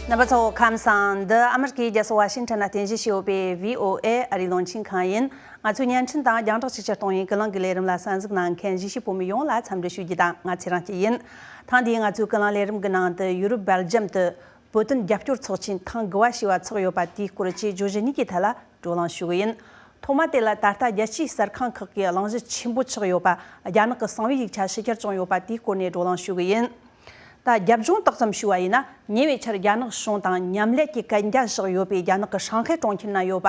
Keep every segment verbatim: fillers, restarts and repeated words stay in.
རྣམ་པ་ཚོ་ཁམས་བཟང་། འདི་ཨ་མི་རི་ཀའི་རྒྱལ་ས་ཝ་ཤིང་ཊོན་ལ་རྟེན་གཞི་བྱས་ཡོད་པའི་བྷི་ཨོ་ཨེ་ཨ་རིའི་རླུང་འཕྲིན་ཁང་ཡིན། ང་ཚོའི་བརྙན་འཕྲིན་དང་རྒྱང་བསྒྲགས་ཅིག་ཅར་གཏོང་བའི་ཀུན་གླེང་གི་ལས་རིམ་ལ་གསན་གཟིགས་གནང་མཁན་གཞིས་བྱེས་བོད་མི་ཡོངས་ལ་འཚམས་འདྲི་ཞུ་རྒྱུ་དང་། ང་ཚེ་རིང་སྐྱིད་ཡིན། ཐེངས་འདིའི་ང་ཚོའི་ཀུན་གླེང་ལས་རིམ་གྱི་ནང་དུ་ཡུ་རོབ་སྦེལ་ཇམ་དུ་བོད་དོན་རྒྱབ་སྐྱོར་ཚོགས་ཆེན་ཐེངས་དགུ་བ་ཞེས་པ་འཚོགས་ཡོད་པ་དེའི་སྐོར་གྱི་བརྗོད་གཞི་གཉིས་ཀྱི་ཐད་ལ་བགྲོ་གླེང་ཞུ་གི་ཡིན། ཐོག་མ་དེ་ལ་ད་ལྟ་རྒྱལ་སྤྱིའི་གསར་ཁང་ཁག་གིས་གླེང་གཞི་ཆེན་པོ་ཆགས་ཡོད་པ། རྒྱ་ནག་གི་གསང་བའི་ཡིག་ཆ་ཕྱི་གྱར་བྱུང་ཡོད་པ་དེའི་སྐོར་ནས་བགྲོ་གླེང་ཞུ་གི་ཡིན། ད་རྒྱབ་ལྗོངས་ཏོག་ཙམ་ཞུས་པ་ཡིན་ན། ཉེ་བའི་ཆར་རྒྱ་ནག་གཞུང་དང་མཉམ་ལས་ཀྱི་གན་རྒྱ་བཞག་ཡོད་པའི་རྒྱ་ནག་གི་ཧྲང་ཧའེ་གྲོང་ཁྱེར་ན་ཡོད་པ་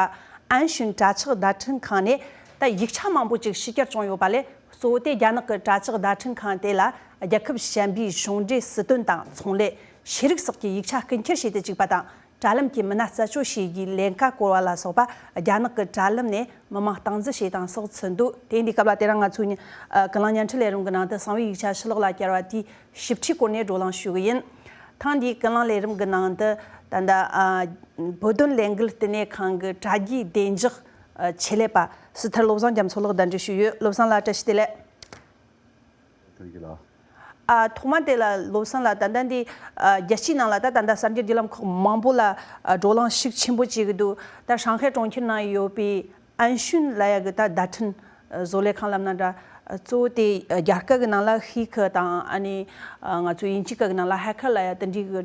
ཨན་ཤུན་དྲ་ཕྱག་བརྡ་འཕྲིན་ཁང་ནས་ད་ཡིག་ཆ་མང་པོ་ཅིག་ཕྱི་གྱར་བྱུང་ཡོད་པ་ལས། གཙོ་བོ་དེ་རྒྱ་ནག་གི་དྲ་ཕྱག་བརྡ་འཕྲིན་ཁང་དེ་ལ་རྒྱལ་ཁབ་གཞན་པའི་གཞུང་འབྲེལ་སྲིད་དོན་དང་ཚོང་ལས། ཤེས་རིག་སོགས་ཀྱི་ཡིག་ཆ་རྐུ་འཁྱེར་བྱས་ཏེ་བཅུག་པ་དང་། དྲ་ལམ་གྱི་མི་སྣ་རྩད་གཅོད་བྱེད་རྒྱུའི་ལས་ཀ་བསྐོར་བ་ལ་སོགས་པ་རྒྱ་ནག་གི་དྲ་ལམ་ནས་མི་མང་སྟངས་འཛིན་བྱས་དང་སོགས་ཚུད་འདུག་དེ་འདི་སྐབས་ལ་དེ་རིང་ང་ཚོའི་ཉི་ཨ་ཀུན་གླེང་བརྙན་འཕྲིན་ལས་རིམ་གྱི་ནང་དུ་གསང་བའི་ཡིག་ཆ་ཕྱི་ལོགས་ལ་བསྐྱར་བ་དེའི་ཞིབ་ཕྲའི་སྐོར་ནས་བགྲོ་གླེང་ཞུ་གི་ཡིན། ཐེངས་འདིའི་ཀུན་གླེང་ལས་རིམ་གྱི་ནང་དུ་ད་ལྟ་ཨ་བོད་དོན་ལས་འགུལ་བསྟི་གནས་ཁང་གི་དྲ་རྒྱའི་བདེ་འཇགས་ཨ་ཆེད་ལས་པ་སྲིད་ཐར་བློ་བཟང་རྒྱ་མཚོ་ལགས་གདན་འདྲེན་ཞུས་ཡོད། བློ་བཟང་ལགས་བཀྲ་ཤིས་བདེ་ལེགས། ཐུགས་རྗེ་ཆེ་ལགས། ཨ་ཐོག་མ་དེ་ལ་བློ་བཟང་ལགས། ད་ལྟ་འདི་ཨ་རྒྱལ་སྤྱིའི་ནང་ལ་ད་ད་ལྟ་གསར་འགྱུར་བརྒྱུད་ལམ་ཁག་མང་པོ་ལ་ཨ་བགྲོ་གླེང་ཤུགས་ཆེན་པོ་བྱེད་ཀྱི་འདུག་ད་ཧྲང་ཧའེ་གྲོང་ཁྱེར་ནང་ཡོད་པའི་ཨན་ཤུན་ལབ་ཡ་གི་ད་བརྡ་འཕྲིན་བཟོ་ལས་ཁང་ལབ་ན་འདྲ། གཙོ་བོ་དེ་རྒྱ་སྐད་གི་ནང་ལ་ཧི་ཁི་དང་ཨ་ནི་ང་ཚོ་དབྱིན་ཇི་སྐད་གི་ནང་ལ་ཧེ་ཁི་ལབ་ཡ་དེ་འདྲའི་གི་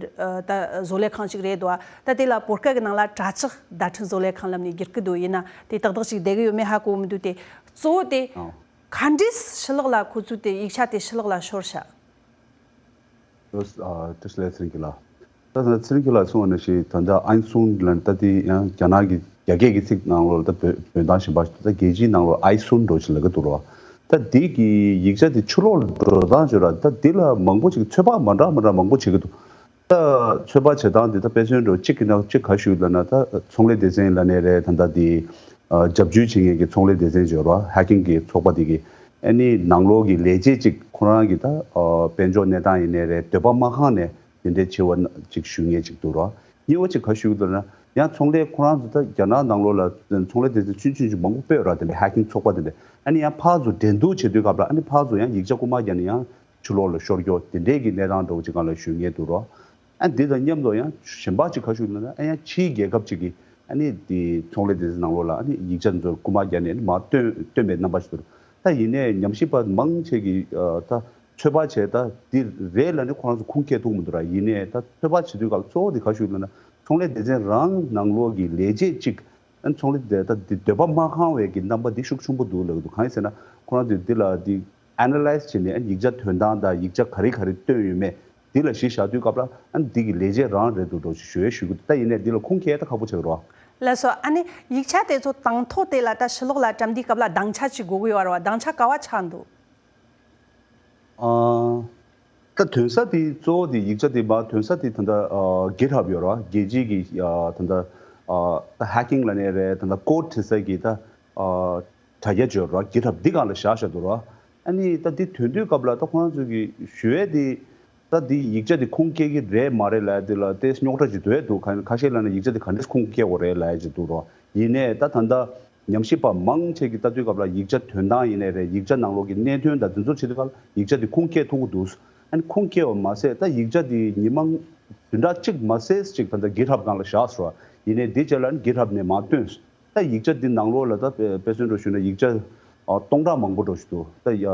ད་བཟོ་ལས་ཁང་ཞིག་རེད་འདུག་ད་དེ་ལ་བོད་སྐད་གི་ནང་ལ་དྲ་ཕྱག་བརྡ་འཕྲིན་བཟོ་ལས་ཁང་ལབ་ནས་བསྒྱུར་གི་འདུག་ཡིན་ན་དེ་ཏག་ཏག་ཅིག་བསྡད་གི་ཡོད་མེད་ཧ་གོ་མི་འདུག་དེ་གཙོ་བོ་དེ། ཨང་། ག་འདྲས་ཕྱི་ལོགས་ལ་ཁོ་ཚོས་དེ་ཡིག་ཆ་དེ་ཕྱི་ལོགས་ལ་ཤོར་ཤག་ཨ་བཀྲ་ཤིས་བདེ་ལེགས་ཚེ་རིང་སྐྱིད་ལགས། ད་ད་ཚེ་རིང་སྐྱིད་ལགས་གསུངས་པ་ནང་བཞིན་ད་ལྟ་ཨན་སུན་ལབ་ད་དེ་ཡང་རྒྱ་ནག་གི་རྒྱ་སྐད་ཀྱི་ཚིག་ནང་ལོགས་ལ་ད་བོད་བོད་དོན་གཞན་པ་ད་རྒྱལ་སྤྱིའི་ནང་ལོགས་ཨའི་སུན་འགྲོ་ཆེད་ལབ་ཀྱི་འདུག་རོ། ད་དེ་གི་ཡིག་ཆ་དེ་ཕྱི་ལོགས་ལ་འགྲོ་སྟངས་བྱོས་ར། ད་དེ་ལ་མང་པོ་ཅིག་ཚོད་དཔག་མ་འདྲ་མ་འདྲ་མང་པོ་བྱེད་ཀྱི་འདུག་ད་ཚོད་དཔག་བྱེད་སྟངས་འདི་ད་དཔེ་མཚོན་འདྲ་གཅིག་གི་ནང་གཅིག་ག་ཞུས་ལབ་ན། ད་ཚོང་ལས་སྡེ་ཚན་ལབ་ནའི་རེད། ད་ད་འདི་ཨ་རྒྱབ་བཅོལ་བྱེད་མཁན་གྱི་ཚོང་ལས་སྡེ་ཚན་བྱོས་རོགས། ཧེ་ཀིང་གི་ཚོགས་པ་འདི་གི་ཨ་ནི་ནང་ལོགས་ཀྱི་ལས་བྱེད་ཅིག་ཁོ་རང་གི་ད་ཨ་དཔལ་འབྱོར་གནས་སྟངས་ཡིན་ནའི་རེད། འདོད་པ་མ་ཁེངས་ནས་དེ་འདྲའི་བྱེད་པ་ཅིག་ཞུ་མཁན་ཅིག་འདུག་རོགས། གཉིས་པ་ཅིག་ག་ཞུས་ལབ་ན། ཡང་ཚོང་ལས་ཁོ་རང་ཚོ་ད་རྒྱ་ནག་ནང་ལོགས་ལ་ཚོང་ལས་སྡེ་ཚན་ཆུང་ཆུང་ཅིག་མང་པོ་སྤོས་རོགས། དེ་འདྲའི་ཧེ་ཀིང་ཚོགས་པ་དེ་འདྲ་ཨ་ནི་ཡང་ཕར་ཚུར་འགྲན་བསྡུར་བྱེད་དུས་སྐབས་ལ་ཨ་ནི་ཕར་ཚུར་ཡང་ཡིག་ཆ་རྐུ་མ་རྒྱག་ནས་ཡང་ཕྱི་ལོགས་ལ་ཤོར་རྒྱུ་དེ་འདྲའི་གི་གནས་སྟངས་འདྲ་བོ་ཅིག་སྒང་ལ་ཞུ་མཁན་འདུག་རོགས། ཨ་འདི་དང་མཉམ་དུ་ཡང་གཞན་པ་ཅིག་ག་ཞུ་ལབ་ན། ཨ་ཡང་ཕྱིའི་རྒྱལ་ཁབ་ཅིག་གིས་ཨ་ནི་དེ་ཚོང་ལས་སྡེ་ཚན་ནང་ལོགས་ལ་ཨ་ནི་ཡིག་ཆ་འདི་ཚོ་རྐུ་མ་རྒྱག་ནས་ཨ་ནི་མར་བཏོན་བཏོན་པའི་རྣམ་པ་ཞིག་འདུག་ད་ཡིན་ནའི་ཉམས་ཞིབ་པ་མང་ཆེ་གིས་ཨ་ད་ཚོད་དཔག་བྱས། ད་འདི་རེད་ལབ་ནས་ཁོ་རང་ཚོ་ཁུངས་སྐྱེལ་ཐུབ་མི་འདུག་ར། ཡིན་ནའི་ད་ཚོད་དཔག་བྱེད་དུས་སྐབས་གཙོ་བོ་དེ་ག་ཞུ་ལབ་ན། ཚོང་ལས་སྡེ་ཚན་རང་ནང་ལོགས་ཀྱི་ལས་བྱེད་ཅིག་ཨ་ནི་ཚོང་ལས་སྡེ་ད་འདི་འདོད་པ་མ་ཁེངས་པའི་གི་རྣམ་པ་འདི་ཤུགས་ཆེན་པོ་འདུག་ལབ་ཀྱི་འདུག་གང་ཡིན་ཟེར་ན་ཁོ་རང་ཚོས་འདི་ལ་འདི་ཨེ་ན་ལའི་ཛི་བྱས་ནས་ཨ་ནི་ཡིག་ཆ་དོན་སྟངས་དང་ཡིག་ཆ་ག་རེ་ག་རེ་བཏོན་ཡོད་མེད་འདི་ལ་གཞི་བཞག་དུས་སྐབས་ལ་ཨ་ནི་འདི་གི་ལས་བྱེད་རང་རེད་འདུག་འགྲོ་ཞུ་ཞུ་གི་འདུག་ད་ཡིན་ནའི་འདི་ལ་ཁུངས་སྐྱེལ་ད་ཁག་པོ་ཆགས་ཀྱི་རེད་བ། ལགས་སོ། ཨ་ནི་ཡིག་ཆ་དེ་ཚོ་དང་ཐོག་དེ་ལ་ད་ཕྱི་ལོགས་ལ་བཀྲམ་དུས་སྐབས་ལ་སྡིངས་ཆ་ཅིག་དགོས་ཀྱི་ཡོད་རེད་བ། སྡིངས་ཆ་ག་བ་ཆགས་འདུག་ཨ། ད་ཐོན་ས་དེ་གཙོ་བོ་དེ་ཡིག་ཆ་དེ་མ་ཐོན་ས་དེ་ད་ལྟ་ཨ་གིད་ཧབ་ཡོད་རེད་བ། རྒྱལ་སྤྱིའི་གི་ཨ་ད་ལྟ་ཨ་ད་ཧེ་ཀིང་ལབ་ནའི་རེད། ད་ལྟ་ཀོཌ་བྲིས་ས་གི་ད་ཨ་དྲ་རྒྱ་ཅིག་ཡོད་རེད་བ། གིད་ཧབ་འདི་སྒང་ལ་བཞག་བཞག་འདུག་རེད་བ། ཨ་ནི་ད་འདི་ཐོན་དུས་སྐབས་ལ་ད་ཁོ་རང་ཚོ་གི་ཞུ་ཡས་དེ་ད་འདི་ཡིག་ཆ་དེ་ཁུངས་སྐྱེལ་གི་རེད་མ་རེད་ལབ་ཡ་དེ་ལ་ཏོག་ཙམ་རྙོག་དྲ་ཅིག་འདུག་ཡས་འདུག་ཁ་ཁ་ཤས་ལབ་ན་ཡིག་ཆ་དེ་ག་འདྲས་ཁུངས་སྐྱེལ་དགོས་རེད་ལབ་ཡ་ཅིག་འདུག་རེད་བ། ཡིན་ནའི་ད་ད་ལྟ་ཉམས་ཞིབ་པ་མང་ཆེ་གིས་ལྟ་དུས་སྐབས་ལ་ཡིག་ཆ་དོན་སྟངས་ཡིན་ནའི་རེད། ཡིག་ཆ་ནང་ལོགས་ཀྱི་གནད་དོན་དང་དེ་ཚོ་བྱེད་དུས་སྐབས་ལ་ཡིག་ཆ་དེ་ཁུངས་སྐྱེལ་ཐུབ་ཀྱི་འདུག་ཨ་ནི་ཁུངས་སྐྱེལ་བ་མ་ཟད་ད་ཡིག་ཆ་དེ་ཉི་མ་བདུན་ཕྲག་གཅིག་མ་ཟད་ཅིག་ད་ལྟ་གིད་ཧབ་སྒང་ལ་བཞག་སོང་བ། ཡིན་ནའི་དེ་རྗེས་ལ་ཨ་ནི་གིད་ཧབ་ནས་མར་བཏོན། ད་ཡིག་ཆ་འདི་ནང་ལོགས་ལ་ད་དཔེ་དཔེ་མཚོན་འདྲ་ཞུས་ན་ཡིག་ཆ་ཨ་སྟོང་ཕྲག་མང་པོ་འདྲ་ཞིག་འདུག་ད་ཡ་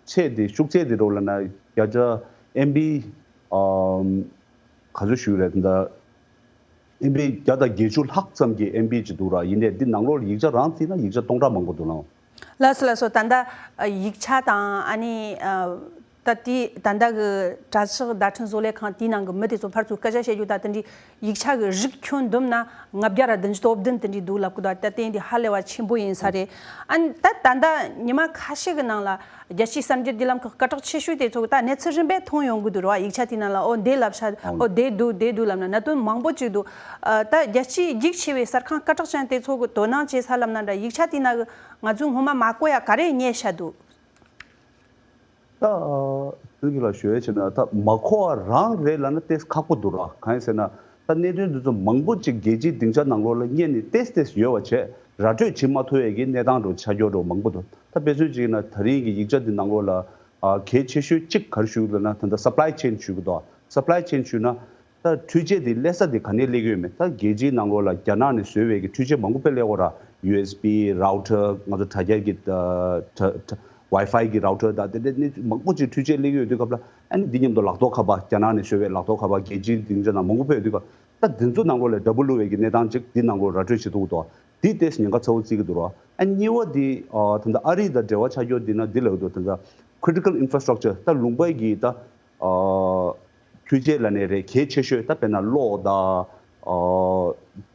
ཚད་དེ་ཤུགས་ཚད་དེ་འདྲ་ལབ་ན་བརྒྱ་ཆ་ཨེམ་བི་ཨམ་ག་ཚོད་ཞུ་རེད། ད་ཨེམ་བི་བརྒྱ་དང་བརྒྱད་ཅུ་ལྷག་ཙམ་གྱི་ཨེམ་བི་ཅིག་འདུག་ར། ཡིན་ནའི་འདི་ནང་ལོགས་ལ་ཡིག་ཆ་རང་བརྩིས་ན་ཡིག་ཆ་སྟོང་ཕྲག་མང་པོ་འདུག་ལགས། ལགས་སོ་ལགས་སོ། ད་ལྟ་ཡིག་ཆ་དང་ཨ་ནི་ད་དེ་ད་ལྟ་གི་དྲ་ཕྱག་བརྡ་འཕྲིན་བཟོ་ལས་ཁང་དེའི་ནང་གི་མི་དེ་ཚོ་ཕར་ཚུར་སྐད་ཆ་བཤད་རྒྱུ་ད་དེ་འདྲའི་ཡིག་ཆ་གི་རིགས་ཁྱོན་བསྡོམས་ན་ལྔ་བརྒྱ་ར་བདུན་ཅུ་དོན་བདུན་དེ་འདྲའི་འདུག་ལབ་གི་འདུག་ད་དེ་འདི་ཧ་ལས་པ་ཆེན་པོ་ཡིན་ས་རེད། ཨ་ནི་ད་ད་ལྟ་ཉི་མ་ཁ་ཤས་ཀྱི་ནང་ལ་རྒྱལ་སྤྱིའི་གསར་འགྱུར་བརྒྱུད་ལམ་ཁག་སྐད་གྲགས་ཆེ་ཤོས་དེ་ཚོ་ད་གནས་ཚུལ་རིམ་པས་མཐོང་ཡོང་གི་འདུག་རེད་བ། ཡིག་ཆ་དེའི་ནང་ལ་ཨོ་འདི་ལབ་ཤག་ཨོ་འདི་འདུག་འདི་འདུག་ལབ་ན་གནད་དོན་མང་པོ་ཅིག་འདུག་ཨ་ད་རྒྱལ་སྤྱིའི་རྒྱུགས་ཆེ་བའི་གསར་ཁང་སྐད་གྲགས་ཅན་དེ་ཚོ་གི་དོ་སྣང་བྱེད་ས་ལབ་ན་འདྲ། ཡིག་ཆ་དེའི་ནང་གི་ང་ཚོས་སྔོན་མ་མ་གོ་ཡ་ག་རེ་རྙེད་ཤག་འདུག་ད་ཨ་ཚུལ་གྱིས་ལ་ཞུ་ཡས་བྱས་ན་ད་མ་གོ་བ་རང་རེད་ལབ་ན་ཏོག་ཙམ་ཁག་པོ་འདུག་ར། གང་ཡིན་ཟེར་ན་ད་གནད་དོན་འདི་ཚོ་མང་པོ་ཅིག་རྒྱལ་སྤྱིའི་སྡིངས་ཆ་ནང་ལོགས་ལ་རྙེད་ནས་ཏོག་ཙམ་ཏོག་ཙམ་ཡོད་པ་བྱས་ར་སྤྲོད་བྱེད་མ་ཐུབ་ཡས་ཀྱི་གནས་སྟངས་འདྲ་ཆགས་ཀྱོག་འདྲ་མང་པོ་འདུག་ད་དཔེ་མཚོན་གཅིག་ཡིན་ན་ད་རིང་གི་ཡིག་ཆ་འདི་ནང་ལོགས་ལ་ཨ་གལ་ཆེ་ཤོས་གཅིག་ག་རེ་ཞུ་གི་འདུག་ན། ད་ལྟ་སབ་ལའི་ཅེན་ཞུ་གི་འདུག་སབ་ལའི་ཅེན་ཞུས་ན། ད་འཕྲུལ་ཆས་དེ་སླེབས་ས་དེ་ག་ནས་སླེབས་ཀྱི་ཡོད་མེད། ད་རྒྱལ་སྤྱིའི་ནང་ལོགས་ལ་རྒྱ་ནག་ནས་བཟོས་པའི་གི་འཕྲུལ་ཆས་མང་པོ་དཔེ་སླེབས་ཡོད་ར། ཡུ་ཨེས་བི་རའུ་ཊར། ང་ཚོ་དྲ་རྒྱ་གི་ཨ་དྲ་དྲ་ཝའི་ཕའི་གི་རའུ་ཊར་དང་དེ་འདྲའི་གནས་ཚུལ་མང་པོ་ཅིག་འཕྲུལ་ཆས་སླེབས་ཀྱི་ཡོད་དུས་སྐབས་ལ། ཨ་ནི་འདི་མཉམ་དུ་ལག་ཐོགས་ཁ་པར། རྒྱ་ནག་ནས་བཟོས་པའི་ལག་ཐོགས་ཁ་པར་རྒྱལ་སྤྱིའི་སྡིངས་ཆ་ནང་མང་པོ་ཕེབས་ཡོད་དུས་སྐབས། ད་འདི་ཚོ་ནང་ལོགས་ལ་འདྲ་པོ་བླུགས་པའི་གི་གནས་སྟངས་ཅིག་འདི་ནང་ལོགས་ར་སྤྲོད་བྱེད་ཐུབ་ཀྱི་འདུག། འདི་ཏོག་ཙམ་ཉེན་ཁ་ཚ་བོ་བརྩི་གི་འདུག་ར། ཨ་གཉིས་པ་འདི་ཨ་ད་ལྟ་ཨ་རི་དང་འབྲེལ་བ་ཆགས་ཡོད་འདི་ན་འདི་ལབ་ཀྱི་འདུག། ད་ལྟ་critical infrastructure ད་ལུང་པའི་གི་ད་ཨ་འཕྲུལ་ཆས་ལབ་ནའི་རེད། གལ་ཆེ་ཤོས་ད་དཔེར་ན་གློག་དང་ཨ་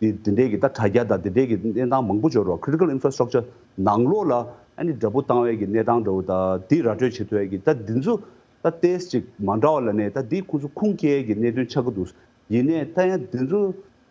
དེ་དེ་འདྲའི་གི་ད་དྲ་རྒྱ་དང་དེ་འདྲའི་གི་གནས་སྟངས་མང་པོ་ཅིག་ཡོད་རེད་བ། critical infrastructure ནང་ལོགས་ལ་ཨ་ནི་འདྲ་པོ་བཏང་བའི་གི་གནས་སྟངས་འདྲ་པོ་དང་དེ་ར་སྤྲོད་བྱེད་ཐུབ་ཡ་གི་ད་འདི་ཚོ་ད་ཏོག་ཙམ་ཅིག་མ་འདྲ་བ་ལབ་ནའི་ད་འདི་ཁོང་ཚོ་ཁུངས་སྐྱེལ་ཡ་གི་གནད་དོན་ཆགས་ཀྱི་འདུག། ཡིན་ནའི་ད་ཡང་འདི་ཚོ་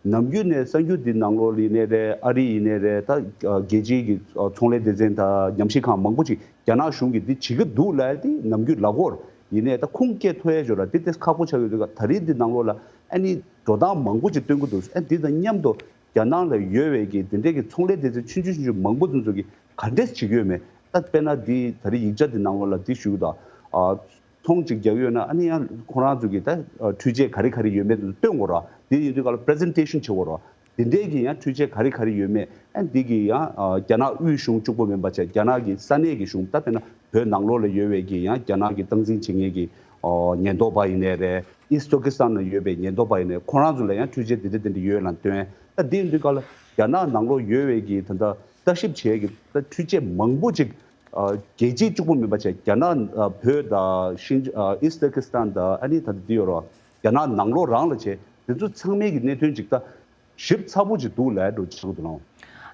ནམ་རྒྱུན་ནས་གསར་འགྱུར་འདི་ནང་ལོགས་ལ་ཡིན་ནའི་རེད། ཨ་རི་ཡིན་ནའི་རེད། ད་རྒྱལ་སྤྱིའི་གི་ཚོང་ལས་སྡེ་ཚན་དང་ཉམས་ཞིབ་ཁང་མང་པོ་ཅིག་རྒྱ་ནག་གཞུང་གིས་འདི་བྱེད་ཀྱི་འདུག་ལབ་ཡ་དེ་ནམ་རྒྱུན་ལབ་ཀྱི་ཡོད་རེད། ཡིན་ནའི་ད་ཁུངས་སྐྱེལ་ཐུབ་ཡ་ཅིག་ཡོད་ར། དེ་ཏོག་ཙམ་ཁག་པོ་ཆགས་ཡོད་དུས་ད་རེས་འདི་ནང་ལོགས་ལ་ཨ་ནི་འགྲོ་སྟངས་མང་པོ་ཅིག་སྟོན་གྱི་འདུག། ཨ་འདི་དང་མཉམ་དུ་རྒྱ་ནག་ལ་ཡོད་པའི་གི་དེ་འདྲའི་གི་ཚོང་ལས་སྡེ་ཚན་ཆུང་ཆུང་ཆུང་ཆུང་མང་པོ་དེ་ཚོ་གིས་ག་འདྲས་བྱེད་ཀྱི་ཡོད་མེད། ད་དཔེར་ན་འདི་ད་རེས་ཡིག་ཆ་འདི་ནང་ལོགས་ལ་འདི་ཞུ་གི་འདུག། ཨ། ཚོང་ཅིག་རྒྱག་ཡོད་ན་ཨ་ནི་ཡང་ཁོ་རང་ཚོ་གིས་ད་འཕྲུལ་ཆས་ག་རེ་ག་རེ་ཡོད་མེད་དེ་སྟོན་དགོས་ར། དེ་ཡིན་དུས་ག་ལ་པི་རི་ཛེན་ཊེ་ཤན་བྱེད་དགོས་ར། དེ་འདྲའི་གི་ཡང་འཕྲུལ་ཆས་ག་རེ་ག་རེ་ཡོད་མེད། ཨ་འདི་གི་ཡང་རྒྱ་ནག་དབུས་གཞུང་གཅིག་པོ་མིན་པ་བྱས་རྒྱ་ནག་གི་ས་གནས་ཀྱི་གཞུང་ད་དཔེར་ན་བོད་ནང་ལོགས་ལ་ཡོད་པའི་གི་ཡང་རྒྱ་ནག་གི་སྟངས་འཛིན་བྱེད་མཁན་གྱི་ཉེན་རྟོག་པ་ཡིན་ནའི་རེད། ཨིས་ཏུར་ཀི་སི་ཐན་ལ་ཡོད་པའི་ཉེན་རྟོག་པ་ཡིན་ནའི་ཁོ་རང་ཚོ་ལ་ཡང་འཕྲུལ་ཆས་དེ་འདྲ་དེ་འདྲ་ཡོད་ལ་སྟོན། ད་དེ་ཡིན་དུས་ག་ལ་རྒྱ་ནག་ནང་ལོགས་ཡོད་པའི་གི་ད་ལྟ་ལྟ་ཞིབ་བྱེད་ཀྱི་ད་འཕྲུལ་ཆས་མང་པོ་ཅིག་ཨ་རྒྱལ་སྤྱིའི་གཅིག་པོ་མིན་པ་བྱས་རྒྱ་ནག་ཨ་བོད་དང་ཤིན་ཨ་ཨིས་ཏུར་ཀི་སི་ཐན་དང་ཨ་ནི་ད་ལྟ་འདི་ཡོད་རེད་བ། རྒྱ་ནག་ནང་ལོགས་རང་ལ་བྱས་དེ་ཚོ་ཚང་མའི་གི་གནད་དོན་ཅིག་ད་ཞིབ་ཚགས་པོ་ཅིག་འདུག་ལབ་འགྲོ་ཆགས་འདུག་ལ།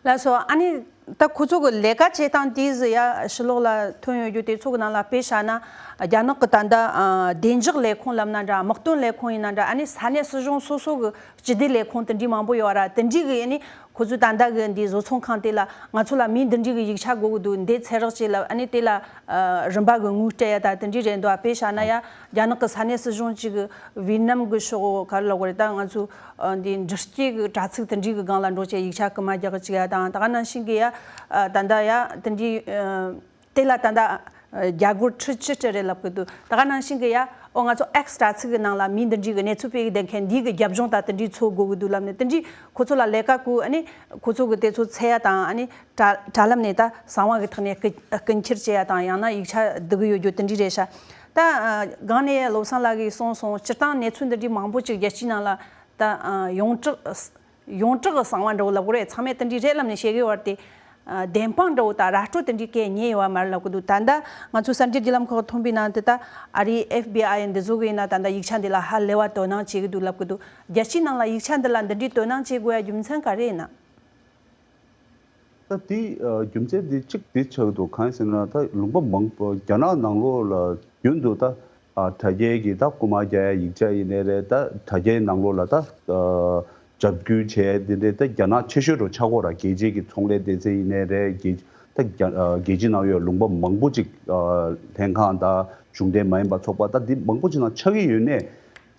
ལགས་སོ། ཨ་ནི་ད་ཁོ་ཚོ་གི་ལས་ཀ་བྱེད་སྟངས་དེ་ཟིག་ཡ་ཕྱི་ལོགས་ལ་ཐོན་ཡོད་རྒྱུ་དེ་ཚོ་གི་ནང་ལ་དཔེ་བཞག་ན་རྒྱ་ནག་གི་ད་ལྟ་ཨ་བདེ་འཇགས་ལས་ཁུངས་ལབ་ན་འདྲ། དམག་དོན་ལས་ཁུངས་ཡིན་ན་འདྲ། ཨ་ནི་ས་གནས་སྲིད་གཞུང་སོ་སོ་གི་སྤྱི་བདེ་ལས་ཁུངས་དེ་འདྲའི་མང་པོ་ཡོད་ར། དེ་འདྲའི་གི་ཨ་ནི་ཁོ་ཚོས་ད་ལྟ་གི་འདི་བཟོ་ཚོང་ཁང་དེ་ལ་ང་ཚོ་ལ་མིའི་འདི་འདྲའི་གི་ཡིག་ཆ་དགོས་ཀྱི་འདུག། འདི་ཚེ་རག་ཅེས་ལབ། ཨ་ནི་དེ་ལ་ཨ་རིམ་པ་གི་དངུལ་སྤྲད་ཡ་ད་དེ་འདྲའི་རེད་འདུག། ཨ་དཔེ་བཞག་ན་ཡ་རྒྱ་ནག་གི་ས་གནས་སྲིད་གཞུང་གཅིག་གི་ཝི་ཡེད་ནམ་གི་ཕྱོགས་ག་རེ་ལབ་དགོས་རེད། ད་ང་ཚོ་ཨ་འདི་འདྲི་སྐྱེལ་གི་དྲ་ཚིགས་དེ་འདྲའི་གི་སྒང་ལ་འགྲོ་བྱས་ཡིག་ཆ་རྐུ་མ་རྒྱག་གི་བཅུག་ཡ་དང་། ད་ག་ནང་བཞིན་གི་ཡ་ཨ་ད་ལྟ་ཡ་དེ་འདྲའི་ཨ་དེ་ལ་ད་ལྟ་ཨ་རྒྱ་སྒོར་ཁྲི་བཅུ་སྤྲད་རེད་ལབ་གི་འདུག། ད་ག་ནང་བཞིན་གི་ཡ་ཨོ་ང་ཚོ་ཨེགས་དྲ་ཚིགས་གི་ནང་ལ་མིའི་འདི་འདྲའི་གི་གནས་ཚུལ་སྤེལ་གི་བསྡད་མཁན་འདིའི་གི་རྒྱབ་ལྗོངས་ད་དེ་འདྲའི་ཚོ་དགོས་གི་འདུག་ལབ་ནས། དེ་འདྲའི་ཁོ་ཚོ་ལ་ལས་ཀ་བསྐུར། ཨ་ནི་ཁོ་ཚོ་གི་དེ་ཚོ་འཚོལ་ཡ་དང་། ཨ་ནི་དྲ་དྲ་ལམ་ནས་ད་གསང་བ་གི་ཐོག་ནས་རྐུ་རྐུ་འཁྱེར་བྱེད་ཡ་དང་། ཡང་ན་ཡིག་ཆ་བསྡུ་གི་ཡོད་རྒྱུ་དེ་འདྲའི་རེད་ཤག། ད་ཨ་སྒང་ནས་བློ་བཟང་ལགས་ཀྱིས་གསུངས་སོང་། སྤྱིར་བཏང་གནས་ཚུལ་འདི་འདྲའི་མང་པོ་ཅིག་རྒྱལ་སྤྱིའི་ནང་ལ་ད་ཨ་ཡོངས་གྲགས་ཡོངས་གྲགས་ཀྱི་གསང་བ་འདྲ་བོ་ལབ་དགོས་རེད། ཚང་མས་དེ་འདྲའི་རེད་ལབ་ནས་བཤད་གི་ཡོད་རེད་དེ། ཨ་བདེན་དཔང་འདྲ་བོ་དང་ར་སྤྲོད་དེ་འདྲའི་སྐད་ཉན་ཡོད་པ་མ་རེད་ལབ་གི་འདུག། ད་ལྟ་ང་ཚོ་གསར་འགྱུར་བརྒྱུད་ལམ་ཁག་ཐོན་པའི་ནང་དུ་ད་ཨ་རིའི་ཨེཕ་བི་ཨའི་འདི་ཚོ་གི་ཡིན་ན་ད་ལྟ་ཡིག་ཆ་འདི་ལ་ཧ་ལས་པ་དོ་སྣང་བྱེད་གི་འདུག་ལབ་གི་འདུག། རྒྱལ་སྤྱིའི་ནང་ལ་ཡིག་ཆ་འདི་ལ་འདི་འདྲའི་དོ་སྣང་བྱེད་དགོས་ཡ་རྒྱུ་མཚན་ག་རེ་ཡིན་ན། ད་དེ་ཨ་རྒྱུ་མཚན་དེ་གཅིག་དེ་ཆགས་འདུག། གང་ཡིན་ཟེར་ན་ད་ལུང་པ་མང་པོ་རྒྱ་ནག་ནང་ལོགས་ལ་རྒྱུན་དུ་ད་ཨ་དྲ་རྒྱའི་གི་ད་རྐུ་མ་རྒྱག་ཡ་ཡིག་ཆ་ཡིན་ནའི་རེད། ད་དྲ་རྒྱའི་ནང་ལོགས་ལ་ད་ཨ་འཇབ་རྒོལ་བྱས་དེ་འདྲའི་ད་རྒྱ་ནག་ཆེ་ཤོས་འདྲ་ཆགས་ཀྱི་ཡོད་ར། རྒྱལ་སྤྱིའི་གི་ཚོང་ལས་སྡེ་ཚན་ཡིན་ནའི་རེད། རྒྱལ་ད་རྒྱ་ཨ་རྒྱལ་སྤྱི་ནང་ཡོད་ལུང་པ་མང་པོ་ཅིག་ཨ་ལྷན་ཁང་དང་གཞུང་འབྲེལ་མ་ཡིན་པ་ཚོགས་པ་ད་འདི་མང་པོ་ཅིག་ནང་ཆགས་ཀྱི་ཡོད་ནའི་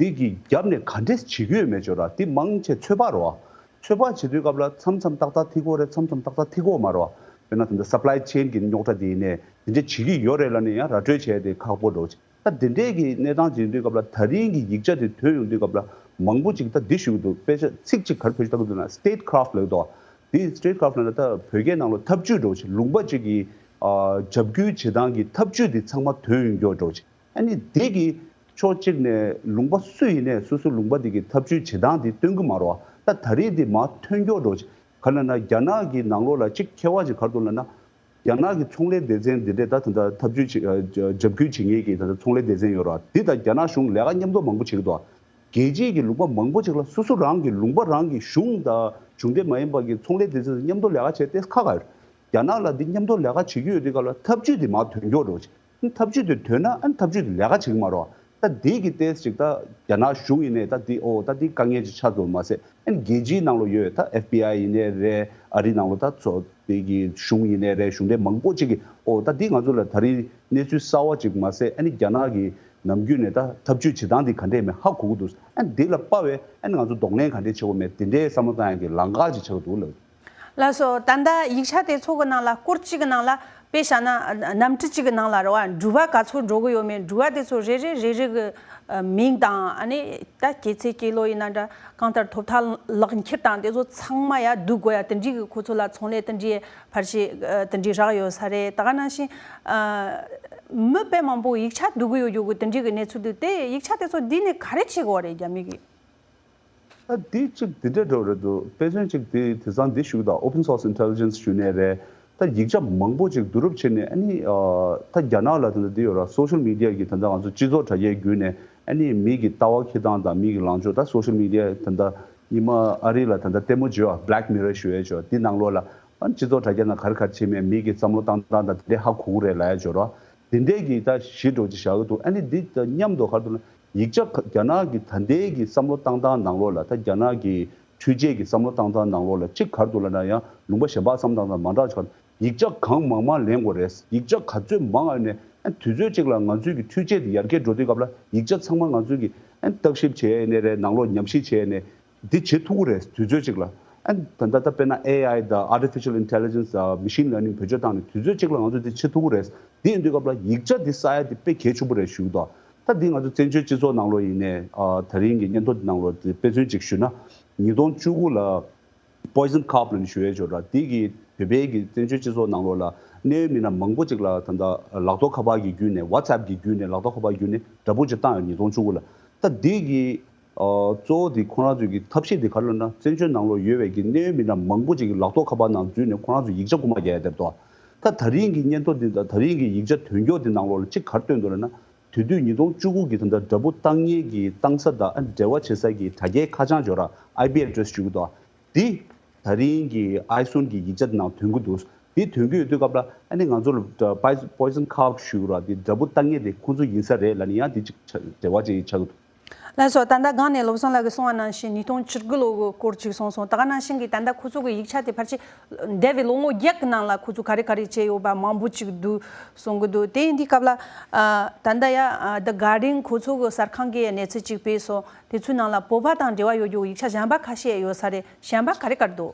འདི་གི་རྒྱབ་ནས་ག་འདྲས་བྱེད་ཀྱི་ཡོད་མེད་ཅོ་ར་འདི་མང་ཆེ་ཚོད་དཔག་རེད་བ། ཚོད་དཔག་བྱེད་དུས་སྐབས་ལ་མཚམས་མཚམས་ཏག་ཏག་ཐིག་གོ་རེད། མཚམས་མཚམས་ཏག་ཏག་ཐིག་གོ་མ་རེད་བ། དཔེར་ན་ད་ལྟ་སབ་ལའི་ཆེན་གྱི་རྙོག་དྲ་དེ་ཡིན་ནའི་དེ་འདྲ་བྱེད་ཀྱི་ཡོད་རེད་ལབ་ནས་ཡང་ར་སྤྲོད་བྱས་ཏེ་ཁག་པོ་འགྲོ། ད་དེ་འདྲའི་གི་གནས་སྟངས་ཅིག་ཡིན་དུས་སྐབས་ལ་ད་རིང་གི་ཡིག་ཆ་དེ་ཐོན་ཡོང་དུས་སྐབས་ལ་མང་པོ་ཅིག་ད་འདི་ཞུ་གི་འདུག། དཔེ་ཆ་ཚིག་ཅིག་ག་རེ་བེད་སྤྱོད་བཏང་གི་འདུག་ན་statecraft་ལབ་འདུག། འདི་statecraft་ལབ་ན་ད་བོད་སྐད་ནང་ལ་ཐབས་ཇུས་འགྲོ་ཅིག། ལུང་པ་ཅིག་གི་ཨ་འཇབ་རྒོལ་བྱེད་སྟངས་ཀྱི་ཐབས་ཇུས་དེ་ཚང་མ་ཐོན་ཡོང་རྒྱུ་འགྲོ་ཅིག། ཨ་ནི་དེ་གི་ཕྱོགས་གཅིག་ནས་ལུང་པ་སུ་ཡིན་ནའི་སོ་སོའི་ལུང་པ་དེ་གི་ཐབས་ཇུས་བྱེད་སྟངས་དེ་སྟོན་གི་མ་རེད་བ། ད་ད་རེས་དེ་མར་ཐོན་མགྱོགས་འགྲོ་ཅིག། ག་ལབ་ན་རྒྱ་ནག་གི་ནང་ལོགས་ལ་གཅིག་ཁྱད་པར་ཅིག་ག་རེ་འདུག་ལབ་ན། རྒྱ་ནག་གི་ཚོང་ལས་སྡེ་ཚན་འདི་འདྲས་ད་ད་ལྟ་ཐབས་ཇུས་བྱེད་ཨ་འཇབ་རྒོལ་བྱེད་མཁན་གྱི་ད་ལྟ་ཚོང་ལས་སྡེ་ཚན་ཡོད་རེད་བ། འདི་དང་རྒྱ་ནག་གཞུང་ལས་ཀ་མཉམ་དུ་མང་པོ་བྱེད་ཀྱི་འདུག་བ། རྒྱལ་སྤྱིའི་གི་ལུང་པ་མང་པོ་ཅིག་ལ་སོ་སོ་རང་གི་ལུང་པ་རང་གི་གཞུང་དང་གཞུང་འབྲེལ་མ་ཡིན་པ་གི་ཚོང་ལས་སྡེ་ཚན་དང་མཉམ་དུ་ལས་ཀ་བྱས་ཏེ་ཁག་ཁག་རེད། རྒྱ་ནག་ལ་འདི་མཉམ་དུ་ལས་ཀ་བྱེད་ཀྱི་ཡོད་དུས་སྐབས་ལ་ཐབས་ཇུས་དེ་མར་ཐོན་མགྱོགས་འགྲོ་ཅིག། ཐབས་ཇུས་དེ་ཐོན་ན་ཨ་ནི་ཐབས་ཇུས་དེ་ལས་ཀ་བྱེད་ཀྱི་མ་རེད་བ། ད་དེ་གི་ཏོག་ཙམ་ཅིག་ད་རྒྱ་ནག་གཞུང་ཡིན་ནའི་ད་དེ་ཨོ་ད་དེ་དཀའ་ངལ་ཅིག་ཆགས་འདུག་མ་ཟད། ཨ་ནི་རྒྱལ་སྤྱིའི་ནང་ལ་ཡོད་ད་ཨེཕ་བི་ཨའི་ཡིན་ནའི་རེད། ཨ་རིའི་ནང་ལ་ད་ཚོ་དེ་གི་གཞུང་ཡིན་ནའི་རེད། གཞུང་འབྲེལ་མང་པོ་ཅིག་གིས་ཨོ་ད་དེ་ང་ཚོ་ལ་ད་རེས་གནས་ཚུལ་གསར་བ་ཅིག་མ་ཟད། ཨ་ནི་རྒྱ་ནག་གི་ནམ་རྒྱུན་ནས་ད་ཐབས་ཇུས་བྱེད་སྟངས་དེ་ག་འདྲས་མེད་ཧ་གོ་གི་འདུག། ཨ་ནི་དེ་ལ་དཔག་པའི་ཨ་ནི་ང་ཚོ་གདོང་ལེན་ག་འདྲས་བྱེད་དགོས་མེད་དེ་འདྲའི་བསམ་བློ་བཏང་ཡག་གི་ལམ་ཁ་ཅིག་ཆགས་འདུག་ལབ། ལགས་སོ། ད་ལྟ་ཡིག་ཆ་དེ་ཚོ་གི་ནང་ལ་སྐོར་གཅིག་གི་ནང་ལ་ དཔེ་བཞག་ན་གནམ་གྲུ་གཅིག་གི་ནང་ལ་རེད་བ། འགྲུལ་པ་ག་ཚོད་འགྲོ་གི་ཡོད་མེད། འགྲུལ་པ་དེ་ཚོ་རེ་རེ་རེ་རེ་གི་མིང་དང་། ཨ་ནི་ད་སྐྱེས་ཚེས་སྐྱེས་ལོ་ཡིན་ན་འདྲ། གང་ལྟར་ཐོབ་ཐང་ལག་འཁྱེར་དང་དེ་ཚོ་ཚང་མ་ཡར་བསྡུ་དགོས་ཡ། དེ་འདྲའི་གི་ཁོ་ཚོ་ལ་ཚོང་ལས་དེ་འདྲའི་ཕར་ཞིག་དེ་འདྲའི་རག་ཡོད་ས་རེད། ད་ག་ནང་བཞིན་མི་དཔེ་མང་པོ་ཡིག་ཆ་བསྡུ་གི་ཡོད་རྒྱུ་གི་དེ་འདྲའི་གི་གནས་ཚུལ་འདུག་དེ་ཡིག་ཆ་དེ་ཚོ་བསྡུས་ནས་ག་རེ་བྱེད་དགོས་རེད། རྒྱ་མི་གི་ད་འདི་གཅིག་འདི་འདྲ་འགྲོ་རེད་འདུག་དཔེ་མཚོན་གཅིག་འདི་དེང་སང་འདི་ཞུ་གི་འདུག open source intelligence ཞུ་ནས་རེད། ད་ཡིག་ཆ་མང་པོ་ཅིག་བསྡུ་རུབ་བྱས་ནས། ཨ་ནི་ཨ་ད་རྒྱ་ནག་ལ་ད་ལྟ་འདི་ཡོད་ར། social media གི་ད་ལྟ་ང་ཚོ་སྤྱི་ཚོགས་དྲ་རྒྱའི་བརྒྱུད་ནས། ཨ་ནི་མི་གི་ལྟ་བ་འཁྱེར་སྟངས་དང་མི་གི་ལངས་ཕྱོགས། ད་social media ད་ལྟ་ཉི་མ་ཨ་རི་ལ་ད་ལྟ་ལྟད་མོ་བརྗོད་པ། Black Mirror ཞུ་ཡས་བྱོས། འདི་ནང་ལོགས་ལ་ཨ་ནི་སྤྱི་ཚོགས་དྲ་རྒྱ་ནང་ག་རེ་ག་རེ་བྱེད་མེད། མི་གི་བསམ་བློ་བཏང་སྟངས་དང་དེ་འདྲས་ཧ་གོ་གི་རེད་ལབ་ཡས་བྱོས་ར། དེ་འདྲས་ཀྱི་ད་གཞི་འགྲོ་ཅིག་བཞག་གི་འདུག་ཨ་ནི་འདི་ད་མཉམ་དུ་ག་རེ་འདུག་ན། ཡིག་ཆ་ག་རྒྱ་ནག་གི་ད་ལྟའི་གི་བསམ་བློ་བཏང་སྟངས་ནང་ལོགས་ལ། ད་རྒྱ་ནག་གི་འཕྲུལ་ཆས་ཀྱི་བསམ་བློ་བཏང་སྟངས་ནང་ལོགས་ལ་གཅིག་ག་རེ་འདུག་ལབ་ན། ཡང་ལུང་པ་གཞན་པ་བསམ་བཏང་སྟངས་མ་འདྲ་བ་ཅིག་ཡིག་ཆ་གང་མང་མང་ལེན་དགོས་རེད། ཡིག་ཆ་ག་ཚོད་མང་ཨ་ནས། ཨ་དུས་ཚོད་གཅིག་ལ་ང་ཚོའི་གི་འཕྲུལ་ཆས་དེ་ཡར་རྒྱས་འགྲོ་དུས་སྐབས་ལ་ཡིག་ཆ་ཚང་མ་ང་ཚོའི་གི་ཨ་བརྟག་ཞིབ་བྱས་ནས་རེད། ནང་ལོགས་ཉམས་ཞིབ་བྱས་ནས་འདི་བྱེད་ཐུབ་ཀྱི་རེད། དུས་ཚོད་གཅིག་ལ། ཨ་ད་ལྟ་ད་དཔེར་ན་ཨེ་ཨའི་དང་artificial intelligence དང་machine learning བེད་སྤྱོད་བཏང་ནས་དུས་ཚོད་གཅིག་ལ་ང་ཚོས་འདི་བྱེད་ཐུབ་ཀྱི་རེད། འདི་ཡིན་དུས་སྐབས་ལ་ཡིག་ཆ་འདི་ས་ཡ་འདི་དཔེ་གལ་ཆེན་པོ་རེད་ཞུ་གི་འདུག་ད་འདི་ང་ཚོ་བཙན་བྱོལ་སྤྱི་ཚོགས་ནང་ལོགས་ཡིན་ནའི། ཨ་ད་རིང་གི་སྙན་ཐོ་འདི་ནང་ལོགས་འདི་དཔེ་མཚོན་གཅིག་ཞུས་ན། ཉིས་སྟོང་བཅུ་དགུ་ལ་Poison Cop ལབ་ནས་ཞུ་ཡས་ཅིག་ཡོད་ར། དེ་གི་བོད་པའི་གི་བཙན་བྱོལ་སྤྱི་ཚོགས་ནང་ལོགས་ལ་གནད་ཡོད་མི་སྣ་མང་པོ་ཅིག་ལ་ད་ལྟ་ལག་ཐོག་ཁ་པར་གྱི་བརྒྱུད་ནས། WhatsApp གྱི་བརྒྱུད་ནས། ལག་ཐོག་ཁ་པར་བརྒྱུད་ནས་དྲ་འབུ་ཅིག་བཏང་ཡོད། ཉིས་སྟོང་བཅུ་དགུ་ལ། ད་དེ་གི་ཨ་གཙོ་བོ་དེ་ཁོ་རང་ཚོའི་གི་ཐབས་ཤེས་དེ་ག་རེ་ལབ་ན། བཙན་བྱོལ་ནང་ལོགས་ཡོད་པའི་གི་གནད་ཡོད་མི་སྣ་མང་པོ་ཅིག་གི་ལག་ཐོག་ཁ་པར་ནང་འཛུལ་ནས་ཁོ་རང་ཚོ་ཡིག་ཆ་རྐུ་མ་རྒྱག་ཡ་དེ་རེད་དོ། ད་ད་རིང་གི་སྙན་ཐོ་འདི་དང་ད་རིང་གི་ཡིག་ཆ་ཐོན་སྐྱོ་འདི་ནང་ལོགས་ལ་གཅིག་ག་རེ་སྟོན་འདུག་ལབ་ན། དེ་དུས་ཉིས་སྟོང་བཅུ་དགུ་གི་ད་ལྟ་དྲ་འབུ་བཏང་མཁན་གྱི་བཏང་ས་དང་ཨ་འབྲེལ་བ་བྱེད་ས་གི་དྲ་རྒྱའི་ཁ་བྱང་ཅིག་ཡོད་ར། IP address ཅིག་ཡོད་འདུག་འདི་ད་རིང་གི་Aizone གི་ཡིག་ཆ་དེ་ནང་ཐོན་གྱི་འདུག་འདི་ཐོན་གྱི་ཡོད་དུས་སྐབས་ལ། ཨ་ནི་ང་ཚོ་ལ་Poison Cop ཞུ་ར། འདི་དྲ་འབུ་བཏང་མཁན་དེ་ཁོང་ཚོ་ཡིན་ས་རེད་ལབ་ནས་ཡང་འདི་ཅིག་འབྲེལ་བ་ཅིག་ཆགས་ཀྱི་འདུག་ལགས་སོ། ད་ལྟ་སྒང་ནས་བློ་བཟང་ལགས་ཀྱིས་གསུངས་པ་ནང་བཞིན་ཉིས་སྟོང་བཅུ་དགུ་ལོ་གི་སྐོར་ཅིག་གསུངས་སོང་། ད་ག་ནང་བཞིན་གྱི་ད་ལྟ་ཁོ་ཚོ་གི་ཡིག་ཆ་དེ་ཕལ་ཆེར་འདས་པའི་ལོ་ངོ་བརྒྱད་ཀྱི་ནང་ལ་ཁོ་ཚོ་ག་རེ་ག་རེ་བྱས་ཡོད་པ་མང་པོ་ཅིག་འདུག་གསུང་གི་འདུག་དེ་ཡིན་དུས་སྐབས་ལ་ཨ་ད་ལྟ་ཡ་ཨ་The Guardian ཁོ་ཚོ་གི་གསར་ཁང་གིས་གནས་ཚུལ་ཅིག་སྤེལ་སོང་། དེ་ཚོའི་ནང་ལ་བོད་པ་དང་འབྲེལ་བ་ཡོད་རྒྱུ་ཡིག་ཆ་གཞན་པ་ཁ་ཤས་ཡོད་ས་རེད། གཞན་པ་ག་རེ་ག་རེ་འདུག་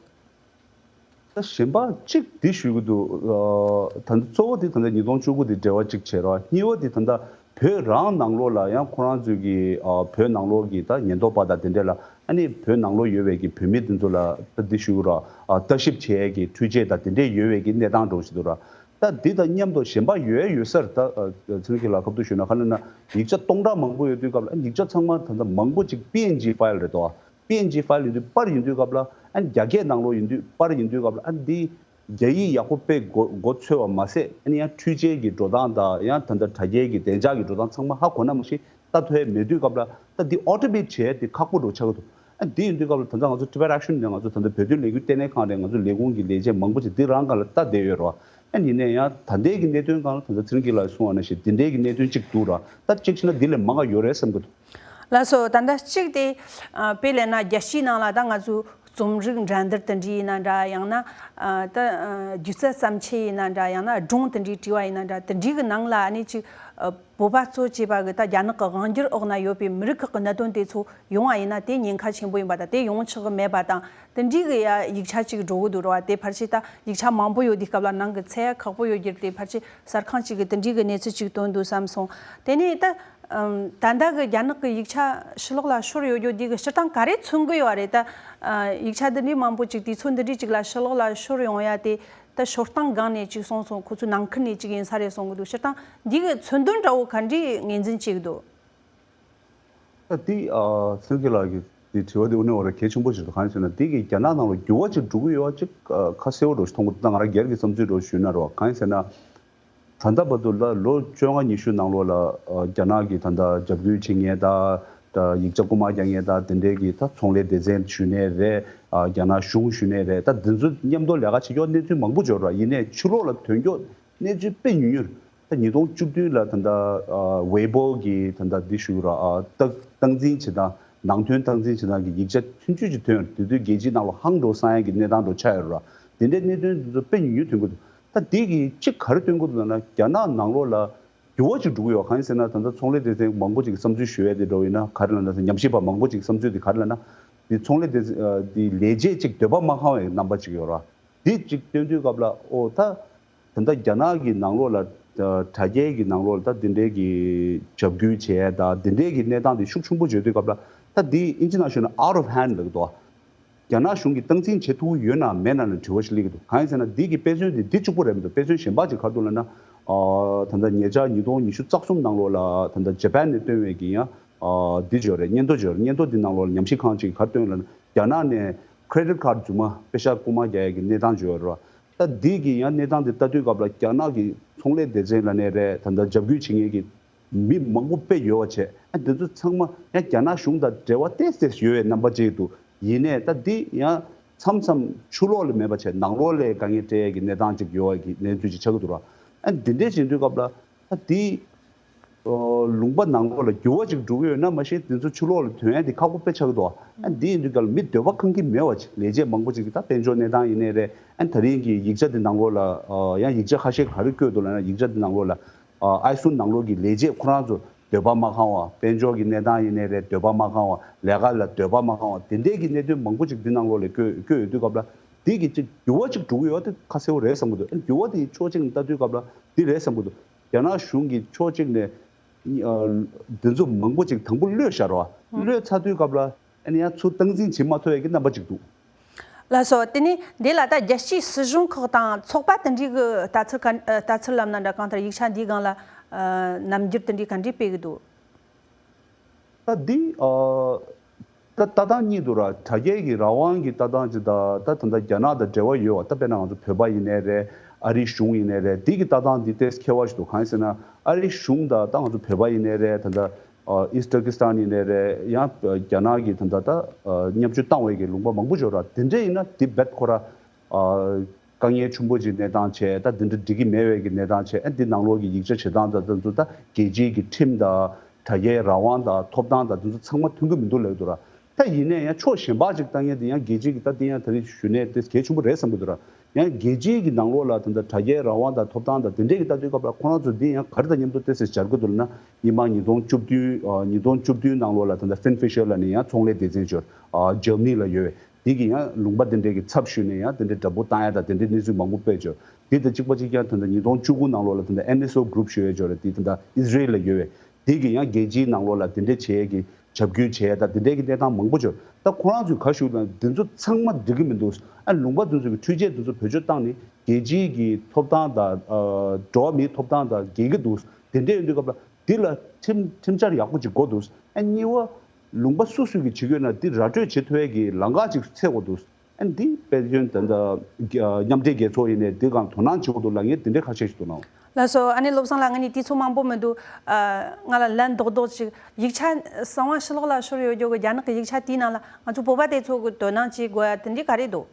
ད་གཞན་པ་གཅིག་འདི་ཞུ་གི་འདུག་ཨ་ད་ལྟ་གཙོ་བོ་དེ་ད་ལྟ་ཉིས་སྟོང་བཅུ་དགུ་དེ་འབྲེལ་བ་གཅིག་བྱས་རོགས། གཉིས་པ་དེ་ད་ལྟ་བོད་རང་ནང་ལོགས་ལ་ཡང་ཁོ་རང་ཚོའི་གི་ཨ་བོད་ནང་ལོགས་ཀྱི་ད་ཉེན་རྟོག་པ་དང་དེ་འདྲས་ལ། ཨ་ནི་བོད་ནང་ལོགས་ཡོད་པའི་གི་བོད་མི་དེ་ཚོ་ལ་ད་འདི་ཞུ་གི་རོགས། ཨ་ལྟ་ཞིབ་བྱེད་ཡས་ཀྱི་འཕྲུལ་ཆས་དང་དེ་འདྲས་ཡོད་པའི་གི་གནས་སྟངས་འགྲོ་བཞིན་འདུག་ར། ད་འདི་དང་མཉམ་དུ་གཞན་པ་ཡོད་ཡོད་སར་ད་ཨ་ཚེ་རིང་ཁྱེད་ལ་ཁ་ཐུག་ཞུས་ན། ག་རེ་ལབ་ན་ཡིག་ཆ་སྟོང་ཕྲག་མང་པོ་ཡོད་དུས་སྐབས་ལ། ཨ་ཡིག་ཆ་ཚང་མ་ད་ལྟ་མང་པོ་ཅིག་པི་ཨེན་ཇི་ཕའིལ་རེད་དོ། པི་ཨེན་ཇི་ཕའིལ་ཡིན་དུས། པར་ཡིན་དུས་སྐབས་ལ། ཨ་རྒྱ་སྐད་ནང་ལོགས་ཡིན་དུས། པར་ཡིན་དུས་སྐབས་ལ། ཨ་འདི་རྒྱ་ཡིག་ཡག་པོ་དཔེ་མགོ་མགོ་ཚོས་པ་མ་ཟད། ཨ་ནི་ཡང་འཕྲུལ་ཆས་ཀྱི་འགྲོ་སྟངས་དང་། ཡང་ད་ལྟ་དྲ་རྒྱའི་གི་བདེ་འཇགས་ཀྱི་འགྲོ་སྟངས་ཚང་མ་ཧ་གོ་ན་མ་གཞི་ལྟ་ཐུབ་ཡ་མེད་དུས་སྐབས་ལ། ད་འདི་ཨོ་ཊོ་མེཊ་བྱས་ཏེ་ཁག་པོ་འགྲོ་ཆགས་ཀྱི་འདུག་ཨ་འདི་ཡིན་དུས་སྐབས་ལ་ད་ལྟ་ང་ཚོ་Tibet Action ནས་ང་ཚོ་ད་ལྟ་བོད་དོན་ལས་འགུལ་ལྟེ་གནས་ཁང་རེད། ང་ཚོ་ལས་ཁུངས་ཀྱི་ལས་བྱེད་མང་པོ་ཅིག་འདི་རང་སྒང་ལ་ལྟ་བསྡད་ཡོད་རེད་བ། ཨ་ཡིན་ནའི་ཡང་ད་ལྟའི་གི་གནད་དོན་སྒང་ལ་ད་ལྟ་ཚེ་རིང་སྐྱིད་ལགས་གསུངས་པ་ནང་བཞིན་འདི་འདྲའི་གི་གནད་དོན་ཅིག་འདུག་ར། ད་གཅིག་བྱས་ན་འདི་ལས་མང་བ་ཡོད་རེད་བསམ་གི་འདུག་ལགས་སོ། ད་ལྟ་གཅིག་དེ་ཨ་དཔེ་ལབ་ན་རྒྱལ་སྤྱིའི་ནང་ལ་ད་ང་ཚོ་རྩོམ་རིག་འགྲན་བསྡུར་དེ་འདྲ་ཡིན་ན་འདྲ། ཡང་ན་ཨ་ད་ཨ་སྒྱུ་རྩལ་བརྩམས་ཆོས་ཡིན་ན་འདྲ། ཡང་ན་སྒྲུང་དེ་འདྲའི་བྲིས་པ་ཡིན་ན་འདྲ། དེ་འདྲའི་གི་ནང་ལ་ཨ་ནི་ཅིག་ཨ་བོད་པ་གཙོ་བྱས་པ་གི་ད་རྒྱ་ནག་གི་དབང་སྒྱུར་འོག་ན་ཡོད་པའི་མི་རིགས་ཁག་གི་གནད་དོན་དེ་ཚོ་ཡོང་བ་ཡིན་ན་དེ་ཉེན་ཁ་ཆེན་པོ་ཡིན་པ་དང་། དེ་ཡོང་ཆོག་གི་མེད་པ་དང་། དེ་འདྲའི་གི་ཡ་ཡིག་ཆ་ཅིག་འགྲོ་གི་འདུག་ར་བ། དེ་ཕལ་ཆེར་ད་ཡིག་ཆ་མང་པོ་ཡོད་དུས་སྐབས་ལ་ནང་གི་ཚད་ཁག་པོ་ཡོད་རྒྱུ་དེ། ཕལ་ཆེར་གསར་ཁང་ཅིག་གི་དེ་འདྲའི་གི་གནས་ཚུལ་ཅིག་བཏོན་འདུག་བསམ་སོང་། དེ་ནས་ད་ཨམ་ད་ལྟ་གི་རྒྱ་ནག་གི་ཡིག་ཆ་ཕྱི་ལོགས་ལ་ཤོར་ཡོད་རྒྱུ་འདི་གི་སྤྱིར་བཏང་ག་རེ་མཚོན་གི་ཡོད་རེད། ད་ཨ་ཡིག་ཆ་འདི་འདྲའི་མང་པོ་ཅིག་དུས་ཚོད་འདི་འདྲའི་ཅིག་ལ་ཕྱི་ལོགས་ལ་ཤོར་ཡོང་ཡ་དེ། ད་ཤོར་སྟངས་སྒང་ནས་ཅིག་གསུངས་སོང་། ཁོ་ཚོའི་ནང་ཁུལ་ནས་ཅིག་ཡིན་ས་རེད་གསུང་གི་འདུག་སྤྱིར་བཏང་འདི་གི་མཚོན་དོན་འདྲ་བོ་ག་འདྲའི་ངོས་འཛིན་བྱེད་ཀྱི་འདུག་ད་འདི་ཨ་ཚེ་རིང་སྐྱིད་ལགས་ཀྱི་འདི་དྲི་བ་འདི་དངོས་གནས་ཁོ་རང་གལ་ཆེན་པོ་ཞིག་འདུག་གང་ཡིན་ཟེར་ན། འདི་གི་རྒྱ་ནག་ནང་ལ་འགྱུར་བ་ཅིག་འགྲོ་གི་ཡོད་པ་ཅིག་ཨ་ཁ་གསལ་པོ་འདྲ་ཞིག་མཐོང་གི་འདུག་ད་ང་རང་སྒེར་གྱི་བསམ་ཚུལ་འདྲ་ཞུས་ན་རེད་བ། གང་ཡིན་ཟེར་ན། ད་ལྟ་བར་དུ་ལ་ལོ་བཅོ་ལྔ་ཉི་ཤུ་ནང་ལོགས་ལ་ཨ་རྒྱ་ནག་གིས་ད་ལྟ་འཇབ་རྒོལ་བྱེད་མཁན་དང་། ད་ཡིག་ཆ་རྐུ་མ་རྒྱག་མཁན་དང་། དེ་འདྲའི་གི་ད་ཚོང་ལས་སྡེ་ཚན་ཞུས་ནའི་རེད། ཨ་རྒྱ་ནག་གཞུང་ཞུས་ནའི་རེད། ད་འདི་ཚོ་མཉམ་དུ་ལས་ཀ་བྱེད་ཀྱོག་གནས་ཚུལ་མང་པོ་འབྱོར་བ་ཡིན་ནའི། ཕྱི་ལོགས་ལ་ཐོན་ཀྱོག་གནས་ཚུལ་དཔེ་ཉུང་ཉུང་རེད། ད་ཉིས་སྟོང་བཅུ་བདུན་ལ་ད་ལྟ་ཨ་ཝེ་པོ་གི་ད་ལྟ་འདི་ཞུ་ར། ཨ་སྟངས་སྟངས་འཛིན་བྱེད་སྟངས། ནང་དོན་སྟངས་འཛིན་བྱེད་སྟངས་ཀྱི་ཡིག་ཆ་ཐུང་ཆུང་ཅིག་ཐོན། དེ་དུས་རྒྱལ་སྤྱིའི་ནང་ལ་ཧང་འགྲོ་སང་ཡ་གི་གནས་སྟངས་འགྲོ་ཆགས་ཡོད་ར། དེ་འདྲའི་གནད་དོན་འདི་ཚོ་དཔེ་ཉུང་ཉུང་ཐོན་གྱི་འདུག་ད་དེ་གིས་གཅིག་ག་རེ་སྟོན་གྱི་འདུག་ལབ་ན། རྒྱ་ནག་ནང་ལོགས་ལ་འགྱུར་བ་ཅིག་འགྲོ་གི་ཡོད། གང་ཡིན་ཟེར་ན། ད་ལྟ་ཚོང་ལས་སྡེ་ཚན་མང་པོ་ཅིག་གིས་བསམ་ཚུལ་ཞུ་ཡས་དེ་འདྲ་ཡིན་ན་ག་རེ་ལབ་ན། ཉམས་ཞིབ་པ་མང་པོ་ཅིག་བསམ་ཚུལ་དེ་ག་རེ་ལབ་ན། འདི་ཚོང་ལས་སྡེ་ཚན་འདི་ལས་བྱེད་ཅིག་འདོད་པ་མ་ཁེངས་པའི་རྣམ་པ་ཅིག་ཡོད་ར། འདི་ཅིག་སྟོན་དུས་སྐབས་ལ། ཨོ་ད་ ད་ལྟ་རྒྱ་ནག་གི་ནང་ལོགས་ལ་ད་དྲ་རྒྱའི་གི་ནང་ལོགས་ལ་ད་འདི་འདྲའི་གི་འཇབ་རྒོལ་བྱས་ད་འདི་འདྲའི་གི་གནས་སྟངས་དེ་ཤུགས་ཆེན་པོ་བརྗོད་དུས་སྐབས་ལ་ད་འདི་ཨིན་ཇི་ནང་ཞུས་ན་out of hand ལབ་ཀྱི་འདུག་རྒྱ་ནག་གཞུང་གིས་སྟངས་འཛིན་བྱེད་ཐུབ་ཀྱི་ཡོད་ན་མེད་ན་ལ་དྲི་བ་ཞིག་སླེབས་ཀྱི་འདུག་གང་ཡིན་ཟེར་ན་འདི་གི་དཔེ་མཚོན་དེ་འདི་གཅིག་པུ་རེད་མི་འདུག་དཔེ་མཚོན་གཞན་པ་ཅིག་ག་རེ་འདུག་ལབ་ན། ད་ལྟ་ཉེ་ཆར་ཉིས་སྟོང་ཉི་ཤུ་རྩ་གསུམ་ནང་ལོགས་ལ་ད་ལྟ་ཇ་པན་ནས་བཏོན་པའི་གི་ཡང་འདི་བརྗོད་རེད། སྙན་ཐོ་བརྗོད་རེད། སྙན་ཐོ་འདི་ནང་ལོགས་ལ་ཉམས་ཞིབ་ཁང་ཅིག་ག་རེ་བཏོན་ལབ་ན། རྒྱ་ནག་ནས་credit card རྫུན་མ་པེ་ཤག་རྐུ་མ་རྒྱག་ཡས་ཀྱི་གནས་སྟངས་བརྗོད་རེད། ད་འདི་གི་ཡང་གནས་སྟངས་འདི་ལྟ་དུས་སྐབས་ལ་རྒྱ་ནག་གི་ཚོང་ལས་སྡེ་ཚན་ལ་ནས་རེད། ད་ལྟ་འཇབ་རྒོལ་བྱེད་མཁན་གྱི་མི་མང་པོ་དཔེ་ཡོད་པ་བྱས། ཨ་འདི་ཚོ་ཚང་མ་ཡང་རྒྱ་ནག་གཞུང་དང་འབྲེལ་བ་ཏོག་ཙམ་ཡོད་པའི་རྣམ་པ་ཅིག་འདུག་ཡིན་ནའི་ད་འདི་ཡང་མཚམས་མཚམས་ཕྱི་ལོགས་ལ་མེད་པ་བྱས་ནང་ལོགས་ལ་དཀའ་ངལ་སྤྲད་ཡས་ཀྱི་གནས་སྟངས་ཅིག་ཡོད་པ་གི་གནས་ཚུལ་ཅིག་ཆགས་ཀྱི་འདུག་ར། ཨ་འདི་འདྲས་བྱེད་དུས་སྐབས་ལ་ད་འདི་ལུང་པ་ནང་ལོགས་ལ་འགྱུར་བ་ཅིག་འགྲོ་གི་ཡོད་ན་མ་གཞི་འདི་ཚོ་ཕྱི་ལོགས་ལ་ཐོན་ཡས་འདི་ཁག་པོ་དཔེ་ཆགས་ཀྱི་འདུག་ཨ་འདི་ཡིན་དུས་སྐབས་ལ་མི་འདོད་པ་ཁེངས་ཀྱི་མེད་པ་ཅིག་ལས་བྱེད་མང་པོ་ཅིག་གི་ད་དཔལ་འབྱོར་གནས་སྟངས་ཡིན་ནའི་རེད། ཨ་ད་རིང་གི་ཡིག་ཆ་འདི་ནང་ལོགས་ལ་ཡང་ཡིག་ཆ་ཁ་ཤས་ག་རེ་བཀོད་འདུག་ལབ་ན། ཡིག་ཆ་འདི་ནང་ལོགས་ལ་ཨ་ཨའི་སུན་ནང་ལོགས་ཀྱི་ལས་བྱེད་ཁོ་རང་ཚོ་འདོད་པ་མ་ཁེངས་པ། དཔལ་འབྱོར་གྱི་གནས་སྟངས་ཡིན་ནའི་རེད། འདོད་པ་མ་ཁེངས་པ། ལས་ཀ་ལ་འདོད་པ་མ་ཁེངས་པ། དེ་འདྲས་ཀྱི་གནད་དོན་མང་པོ་ཅིག་འདི་ནང་ལོགས་ལ་བཀོད་བཀོད་ཡོད་དུས་སྐབས་ལ་འདི་གི་ཅིག་འགྱུར་བ་ཅིག་འགྲོ་གི་ཡོད་དེ་ཁ་གསལ་པོ་རེད་བསམ་གྱི་འདུག་འགྱུར་བ་དེ་ཕྱོགས་གཅིག་ནས་ལྟ་དུས་སྐབས་ལ་འདི་རེད་བསམ་གྱི་འདུག་རྒྱ་ནག་གཞུང་གིས་ཕྱོགས་གཅིག་ནས་འདི་ཚོ་མང་པོ་ཅིག་དང་པོ་གློད་བཞག་རོགས། གློད་ཚར་དུས་སྐབས་ལ་ཨ་ནི་ཡང་ཚུར་སྟངས་འཛིན་བྱེད་མ་ཐུབ་པའི་གི་རྣམ་པ་ཅིག་འདུག་ལགས་སོ། དེ་ནས་འདི་ལ་ད་རྒྱལ་སྤྱིའི་སྲིད་གཞུང་ཁག་དང་ཚོགས་པ་དེ་འདྲའི་གི་ལྟ་ཚུལ་ག་ལྟ་ཚུལ་ལབ་ན་འདྲ། གང་ལྟར་ཡིག་ཆ་འདིའི་སྒང་ལ་རྣམ་འགྱུར་དེ་འདྲའི་ག་འདྲའི་སྤེལ་གི་འདུག་ད་འདི་ད་ལྟ་སྟངས་གཉིས་འདུག་ར། དྲ་རྒྱའི་གི་རང་དབང་གི་ལྟ་སྟངས་ཅིག་དང་ད་ད་ལྟ་རྒྱ་ནག་དང་འབྲེལ་བ་ཡོད་པ། ད་དཔེར་ན་ང་ཚོ་བོད་པ་ཡིན་ནའི་རེད། ཨ་རིའི་གཞུང་ཡིན་ནའི་རེད། འདི་གི་ལྟ་སྟངས་འདི་ཏོག་ཙམ་ཁྱད་པར་ཞིག་འདུག་གང་ཡིན་ཟེར་ན་ཨ་རིའི་གཞུང་དང་ད་ང་ཚོ་བོད་པ་ཡིན་ནའི་རེད། ད་ལྟ་ཨིས་ཏར་ཀི་སི་ཐན་ཡིན་ནའི་རེད། ཡང་རྒྱ་ནག་གི་ད་ལྟ་ད་མཉམ་སྤྱོད་བཏང་བའི་གི་ལུང་པ་མང་པོ་ཡོད་ར། དེ་འདྲ་ཡིན་ན་དེ་རྦད་ཁོ་ར་དཀའ་ངལ་ཆེན་པོ་ཅིག་གནས་སྟངས་བྱས། ད་འདི་འདྲ་འགྲིག་གི་མེད་པའི་གི་གནས་སྟངས་བྱས། ཨ་འདི་ནང་ལོགས་ཀྱི་ཡིག་ཆ་བྱེད་སྟངས་དང་དེ་ཚོ་ད་རྒྱལ་སྤྱིའི་གི་ཁྲིམས་དང་དྲ་རྒྱའི་རང་དབང་དང་ཐོབ་ཐང་དང་དེ་ཚོ་ཚང་མ་མཐུན་གི་མི་འདུག་ལབ་འདུག་ར། ད་ཡིན་ནའི་ཡང་ཕྱོགས་གཞན་པ་ཅིག་ལྟ་མཁན་དེ་ཡང་རྒྱལ་སྤྱིའི་གི་ད་འདི་ཡང་ད་རེས་ཞུ་ནས་དེ་གལ་ཆེན་པོ་རེད་བསམ་གི་འདུག་ར། ཡང་རྒྱལ་སྤྱིའི་གི་ནང་ལོགས་ལ་ད་ལྟ་དྲ་རྒྱའི་རང་དབང་དང་ཐོབ་ཐང་དང་དེ་འདྲའི་གི་ལྟ་དུས་སྐབས་ལ་ཁོ་རང་ཚོ་འདི་ཡང་ག་རེ་དང་མཉམ་དུ་ཏོག་ཙམ་སྦྱར་གི་འདུག་ལབ་ན། སྔོན་མ་ཉིས་སྟོང་བཅུ་བདུན་ཉིས་སྟོང་བཅུ་བདུན་ནང་ལོགས་ལ་ད་ལྟ་ཧྥིན་ཧྥི་ཤར་ལབ་ནས་ཡང་ཚོང་ལས་སྡེ་ཚན་ཅིག་ཡོད་ར། འཇར་མ་ནི་ལ་ཡོད་པའི། དེ་གི་ཡང་ལུང་པ་དེ་འདྲའི་གི་ཚབ་ཞུས་ནས་ཡང་དེ་འདྲའི་དགྲ་འབུ་བཏང་ཡ་དང་དེ་འདྲའི་གནས་ཚུལ་མང་པོ་སྤེལ་བྱུང་། དེ་དང་གཅིག་པ་གཅིག་རྐྱང་དེ་འདྲ་ཉིས་སྟོང་བཅུ་དགུ་ནང་ལོགས་ལ་དེ་འདྲ་ཨེན་ཨེས་ཨོ་གུ་རུབ་ཞུ་ཡས་ཅིག་ཡོད་རེད། དེ་དེ་འདྲ་ཨིས་ར་ཨེལ་ལ་ཡོད་པས། དེ་གི་ཡང་རྒྱལ་སྤྱིའི་ནང་ལོགས་ལ་དེ་འདྲ་བྱེད་ཡས་ཀྱི་འཇབ་རྒོལ་བྱེད་ཡས་དང་དེ་འདྲའི་གི་གནས་སྟངས་མང་པོ་ཅིག་ཡོད། ད་ཁོ་རང་ཚོས་ག་ཞུ་ན་འདི་ཚོ་ཚང་མ་འགྲིག་གི་མི་འདུག་ཨ་ལུང་པ་འདི་ཚོ་གི་འཕྲུལ་ཆས་འདི་ཚོ་བེད་སྤྱོད་བཏང་ནས་རྒྱལ་སྤྱིའི་གི་ཐོབ་ཐང་དང་འགྲོ་བ་མིའི་ཐོབ་ཐང་དང་འགལ་གྱི་འདུག་དེ་འདྲ་ཡོད་དུས་སྐབས་ལ་འདི་ལ་ཁྲིམས་ཁྲིམས་འཆར་ཡག་པོ་ཅིག་དགོས་འདུག་ཨ་གཉིས་པ། ལུང་པ་སུ་སུ་གིས་བྱེད་ཀྱི་ཡོད་ན་འདི་ར་སྤྲོད་བྱེད་ཐུབ་ཡས་ཀྱི་ལམ་ཁ་ཅིག་འཚོལ་དགོས་འདུག་ཨ་འདི་དཔལ་ཡོན་ད་ལྟ་མཉམ་འབྲེལ་རྒྱལ་ཚོགས་ཡིན་ནའི་འདི་སྒང་དོ་སྣང་བྱེད་དགོས་འདུག་ལབ་མཁན་དེ་འདྲའི་ཁ་ཤས་ཤིག་འདུག་ནའོ། ལགས་སོ། ཨ་ནེ་བློ་བཟང་ལགས། ང་ནི་དུས་ཚོད་མང་པོ་མི་འདུག་ཨ་ང་ལ་ལན་རྡོག་རྡོག་ཅིག་ཡིག་ཆ་གསང་བ་ཕྱི་ལོགས་ལ་ཤོར་ཡོད་རྒྱུ་གི་རྒྱ་ནག་གི་ཡིག་ཆ་དེའི་ནང་ལ་ང་ཚོ་བོད་པ་དེ་ཚོ་གི་དོ་སྣང་བྱེད་དགོས་ཡ་དེ་འདྲའི་ག་རེ་འདུག་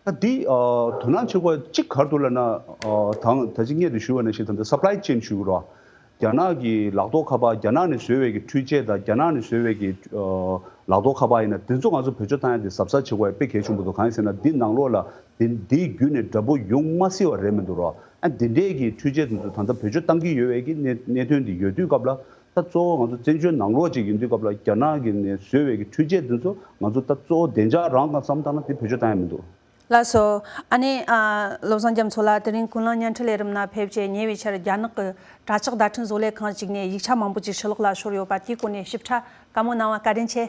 ད་འདི་ཨ་དོ་སྣང་བྱེད་དགོས་གཅིག་ག་རེ་འདུག་ལབ་ན། ཨ་དང་ད་ཅི་སྔོན་དུ་ཞུས་པ་ནང་བཞིན་ད་ལྟ་supply chain ཞུ་གི་རེད། རྒྱ་ནག་གི་ལག་ཐོག་ཁ་པར། རྒྱ་ནག་ནས་བཟོས་པའི་གི་འཕྲུལ་ཆས་དང་རྒྱ་ནག་ནས་བཟོས་པའི་གི་ཨ་ལག་ཐོག་ཁ་པར་ཡིན་ན་དེ་ཚོ་ང་ཚོ་བེད་སྤྱོད་བཏང་ཡ་དེ་གཟབ་གཟབ་བྱེད་དགོས་ཡ་དཔེ་གལ་ཆེན་པོ་འདུག་གང་ཡིན་ཟེར་ན་འདི་ནང་ལོགས་ལ་དེ་འདིའི་བརྒྱུད་ནས་དགྲ་འབུ་ཡོང་མ་སྲིད་པ་རེད་མི་འདུག་རོ། ཨ་འདི་འདྲའི་གི་འཕྲུལ་ཆས་དེ་ཚོ་ད་ལྟ་བེད་སྤྱོད་བཏང་གི་ཡོད་པའི་གི་གནད་གནད་དོན་འདི་ཡོད་དུས་སྐབས་ལ་ད་གཙོ་བོ་ང་ཚོ་བཙན་བྱོལ་ནང་ལོགས་ཅིག་ཡིན་དུས་སྐབས་ལ་རྒྱ་ནག་གི་ནས་བཟོས་པའི་གི་འཕྲུལ་ཆས་དེ་ཚོ་ང་ཚོ་ད་གཙོ་བོ་བདེ་འཇགས་རང་ག་བསམ་བཏང་ན་དེ་བེད་སྤྱོད་བཏང་ཡ་མི་འདུག་ལགས་སོ། ཨ་ནེ་ཨ་བློ་བཟང་རྒྱ་མཚོ་ལགས། དེ་རིང་ཀུན་གླེང་བརྙན་འཕྲིན་ལས་རིམ་ནང་ཕེབས་བྱས་ཉེ་བའི་ཆར་རྒྱ་ནག་གི་དྲ་ལྕགས་བརྡ་འཕྲིན་བཟོ་ལས་ཁང་ཞིག་ནས་ཡིག་ཆ་མང་པོ་ཅིག་ཕྱི་ལོགས་ལ་ཤོར་ཡོད་པ་དེའི་སྐོར་ནས་ཞིབ་ཕྲ་བཀའ་མོལ་གནང་བ་བཀའ་དྲིན་ཆེ།